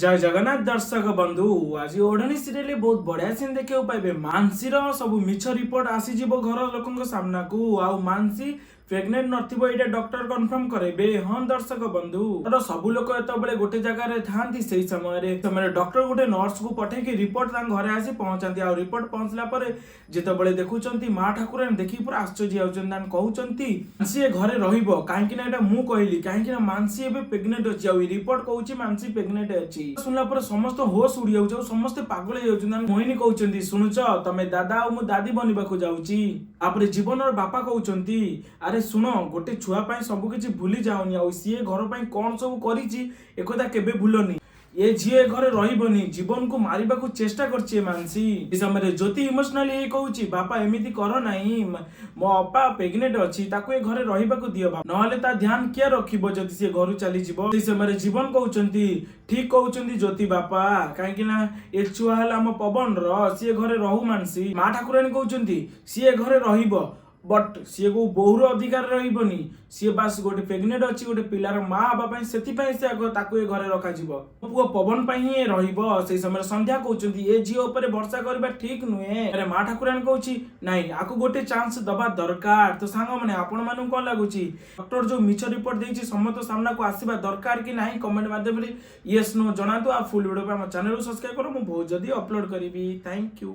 ଜୟ ଜଗନ୍ନାଥ ଦର୍ଶକ ବନ୍ଧୁ, ଆଜି ଓଢଣୀ ସିରିଏଲରେ ବହୁତ ବଢିଆ ସିନ୍ ଦେଖିବାକୁ ପାଇବେ। ମାନସୀର ସବୁ ମିଛ ରିପୋର୍ଟ ଆସିଯିବ ଘର ଲୋକଙ୍କ ସାମ୍ନାକୁ ଆଉ ମାନସୀ ପ୍ରେଗନେଣ୍ଟ ନଥିବ, ଏଇଟା ଡକ୍ଟର କନଫର୍ମ କରେଇବେ। ହଁ ଦର୍ଶକ ବନ୍ଧୁ, ତ ସବୁ ଲୋକ ଯେତେବେଳେ ଗୋଟେ ଜାଗାରେ ଥାଆନ୍ତି, ସେଇ ସମୟରେ ଡକ୍ଟର ଗୋଟେ ନର୍ସକୁ ପଠେଇକି ରିପୋର୍ଟ ତାଙ୍କ ଘରେ ଆସି ପହଞ୍ଚାନ୍ତି। ଆଉ ରିପୋର୍ଟ ପହଞ୍ଚିଲା ପରେ ଯେତେବେଳେ ଦେଖୁଛନ୍ତି, ମା ଠାକୁରାଣୀ ଦେଖିକି ପୁରା ଆଶ୍ଚର୍ଯ୍ୟ ଯାଉଛନ୍ତି। ତାଙ୍କୁ କହୁଛନ୍ତି, ମାନସୀ ଏ ଘରେ ରହିବ, କାହିଁକି ନା ଏଇଟା ମୁଁ କହିଲି, କାହିଁକି ନା ମାନସୀ ଏବେ ପ୍ରେଗନେଣ୍ଟ ଅଛି ଆଉ ଏ ରିପୋର୍ଟ କହୁଛି ମାନସୀ ପ୍ରେଗନେଣ୍ଟ ଅଛି। ଶୁଣିଲା ପରେ ସମସ୍ତ ହୋସ୍ ଉଡି ଯାଉଛି ଆଉ ସମସ୍ତେ ପାଗଳ ହେଇଯାଉଛନ୍ତି। ଆଉ ମୋହିନୀ କହୁଛନ୍ତି, ଶୁଣୁଛ ତମେ ଦାଦା ଆଉ ମୁଁ ଦାଦି ବନିବାକୁ ଯାଉଛି। ତାପରେ ଜୀବନର ବାପା କହୁଛନ୍ତି, ଆରେ ଶୁଣ, ଗୋଟେ ଛୁଆ ପାଇଁ ସବୁ କିଛି ଭୁଲି ଯାଉନି ଆଉ ସିଏ ଘର ପାଇଁ କଣ ସବୁ କରିଛି, ଏକଥା କେବେ ଭୁଲନି। ଏ ଝିଅ ଏ ଘରେ ରହିବନି। ଜୀବନକୁ ମାରିବାକୁ ଚେଷ୍ଟା କରିଛି ଏ ମାନସୀ। ଏ ସମୟରେ ଜ୍ୟୋତି ଇମୋସନାଲି ହେଇ କହୁଛି, ବାପା, ଏମିତି କର ନାହିଁ। ମୋ ଅପା ପ୍ରେଗନେଣ୍ଟ ଅଛି, ତାକୁ ଏ ଘରେ ରହିବାକୁ ଦିଅ ବାପା। ନହେଲେ ତା ଧ୍ୟାନ କିଏ ରଖିବ ଯଦି ସିଏ ଘରୁ ଚାଲିଯିବ? ସେଇ ସମୟରେ ଜୀବନ କହୁଛନ୍ତି, ଠିକ କହୁଛନ୍ତି ଜ୍ୟୋତି ବାପା, କାହିଁକି ନା ଏ ଛୁଆ ହେଲା ଆମ ପବନର, ସିଏ ଘରେ ରହୁ ମାନସୀ। ମା ଠାକୁରାଣୀ କହୁଛନ୍ତି, ସିଏ ଘରେ ରହିବ, ବଟ୍ ସିଏ କୋଉ ବୋହୁର ଅଧିକାର ରହିବନି। ସିଏ ବାସ୍ ଗୋଟେ ପ୍ରେଗନେଣ୍ଟ ଅଛି, ଗୋଟେ ପିଲାର ମା ହବା ପାଇଁ, ସେଥିପାଇଁ ସେ ଆଗ ତାକୁ ଏ ଘରେ ରଖାଯିବ। ପୁଅ ପବନ ପାଇଁ ହିଁ ଏ ରହିବ। ସେଇ ସମୟରେ ସନ୍ଧ୍ୟା କହୁଛନ୍ତି, ଏ ଝିଅ ଉପରେ ଭରସା କରିବା ଠିକ ନୁହେଁ। ଆରେ ମା ଠାକୁରାଣୀ କହୁଛି, ନାଇଁ, ଆକୁ ଗୋଟେ ଚାନ୍ସ ଦବା ଦରକାର। ତ ସାଙ୍ଗମାନେ, ଆପଣ ମାନଙ୍କୁ କଣ ଲାଗୁଛି? ଡକ୍ଟର ଯୋଉ ମିଛ ରିପୋର୍ଟ ଦେଇଛି, ସମସ୍ତ ସାମ୍ନାକୁ ଆସିବା ଦରକାର କି ନାହିଁ? କମେଣ୍ଟ ମାଧ୍ୟମରେ ୟେସ୍ ନୋ ଜଣାନ୍ତୁ ଆଉ ଫୁଲ୍ ଭିଡ଼ିଓ ପାଇଁ ଆମ ଚ୍ୟାନେଲକୁ ସବସ୍କ୍ରାଇବ କର। ମୁଁ ବହୁତ ଜଲ୍ଦି ଅପଲୋଡ କରିବି। Thank you.